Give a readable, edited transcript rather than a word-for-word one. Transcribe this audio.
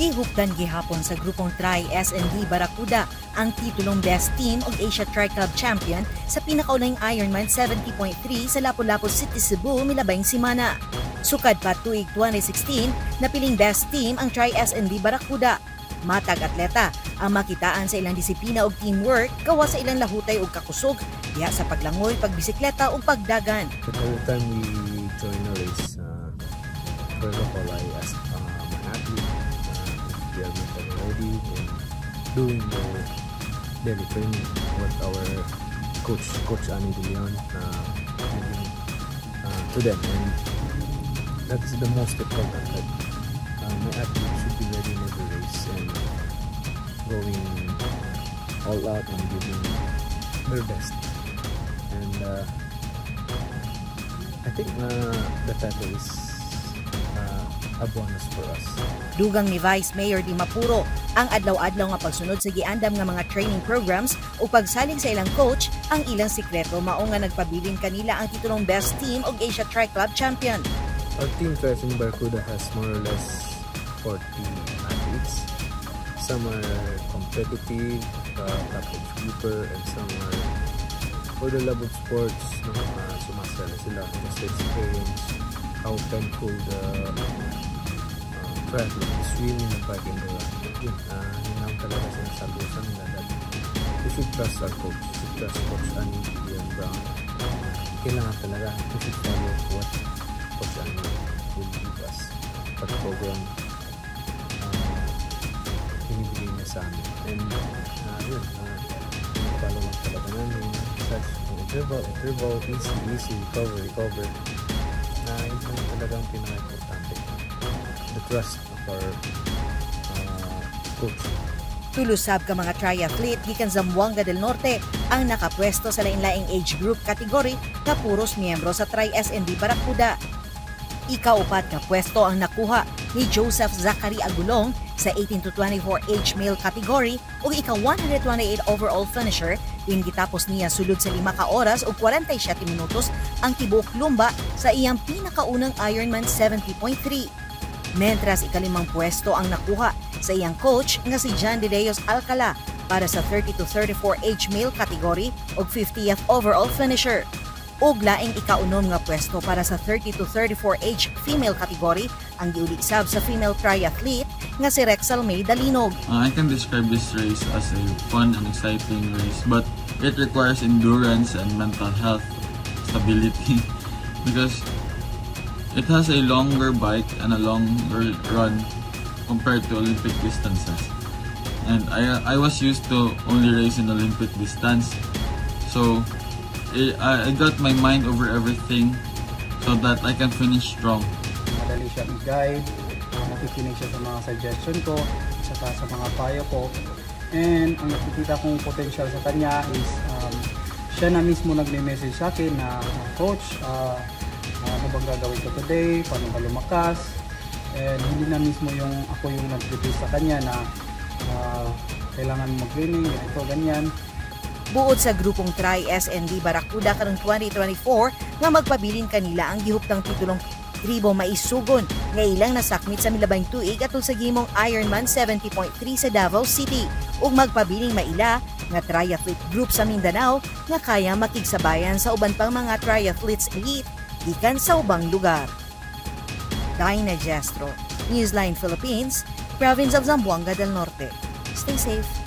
Gihuptan gihapon sa grupong Tri SND Barracuda ang titulong Best Team ug Asia Tri Club Champion sa pinakaunang Ironman 70.3 sa Lapu-Lapu City, Cebu milabayng simana. Sukad pa tuig 2016, napiling Best Team ang Tri SND Barracuda. Matag atleta ang makitaan sa ilang disiplina ug teamwork gawa sa ilang lahutay ug kakusog diha sa paglangoy, pagbisikleta ug pagdagan. But every time we join a race, first of all, I ask my athlete if they are mentally ready and doing their daily training. What our coach, Coach Annie De Leon, giving to them, and that is the most important. That my athlete should be ready in every race and going all out and giving their best. And I think the title is a bonus for us. Dugang ni Vice Mayor Dimaporo, ang adlaw-adlaw nga pagsunod sa giandam nga mga training programs o pagsalig sa ilang coach ang ilang sikreto mao nga nagpabilin kanila ang titulong Best Team ug Asia Tri Club Champion. Our team, Tri Barracuda, has more or less 40 athletes. Some are competitive, top age grouper, and some are for the love of sports, no, sumasali sila just to experience how painful the triathlon, the swimming, the bike, and the run. Yun lang talaga sinasabi ko sa nila, that we should trust our coach. We should trust Coach Annie Leon Brown. Kailangan talaga, we should follow what Coach Annie will give us, what program binibigay niya sa amin. And yun, follow lang talaga namin. Such interval, interval, easy, easy, recover, recover. Na yun lang talaga ang pinaka-importante. The trust of our coach. Tulo sab ka mga triathlete gikan Zamboanga del Norte ang nakapwesto sa lain-laing age group category nga puros miyembro sa Tri SND Barracuda. Ikaupat nga pwesto ang nakuha ni Joseph Zachary Agulong sa 18 to 24 age male category ug ika 128 overall finisher din gitapos niya sulod sa 5 ka oras ug 47 minutos ang tibuok lumba sa iyang pinakaunang Ironman 70.3. Mentras ikalimang pwesto ang nakuha sa iyang coach nga si John De Deos Alcala para sa 30 to 34 age male category ug 50th overall finisher. Ug laing ikaunom nga pwesto para sa 30 to 34 age female category ang giuli sab sa female triathlete nga si Rexal May Dalinog. I can describe this race as a fun and exciting race, but it requires endurance and mental health stability because it has a longer bike and a longer run compared to Olympic distances. And I was used to only race in Olympic distance, so I got my mind over everything so that I can finish strong. Madali siyang i-guide, nakikinig siya sa mga suggestion ko, saka sa mga payo ko. And ang nakikita kong potential sa kanya is siya na mismo nagme-message sa akin na, "Coach, ano bang gagawin ko today? Paano ba lumakas?" And hindi na mismo yung ako yung nag-brief sa kanya na kailangan mag-training, ganito, ganyan. Buod sa grupong Tri SND Barracuda karong 2024 nga magpabilin kanila ang gihuptang titulong Tribo Maisugon nga ilang nasakmit sa milabayng tuig atol sa gihimong Ironman 70.3 sa Davao City ug magpabiling maila nga triathlete group sa Mindanao nga kaya makigsabayan sa uban pang mga triathletes elite gikan sa ubang lugar. Dinah Gestro, Newsline Philippines, Province of Zamboanga del Norte. Stay safe.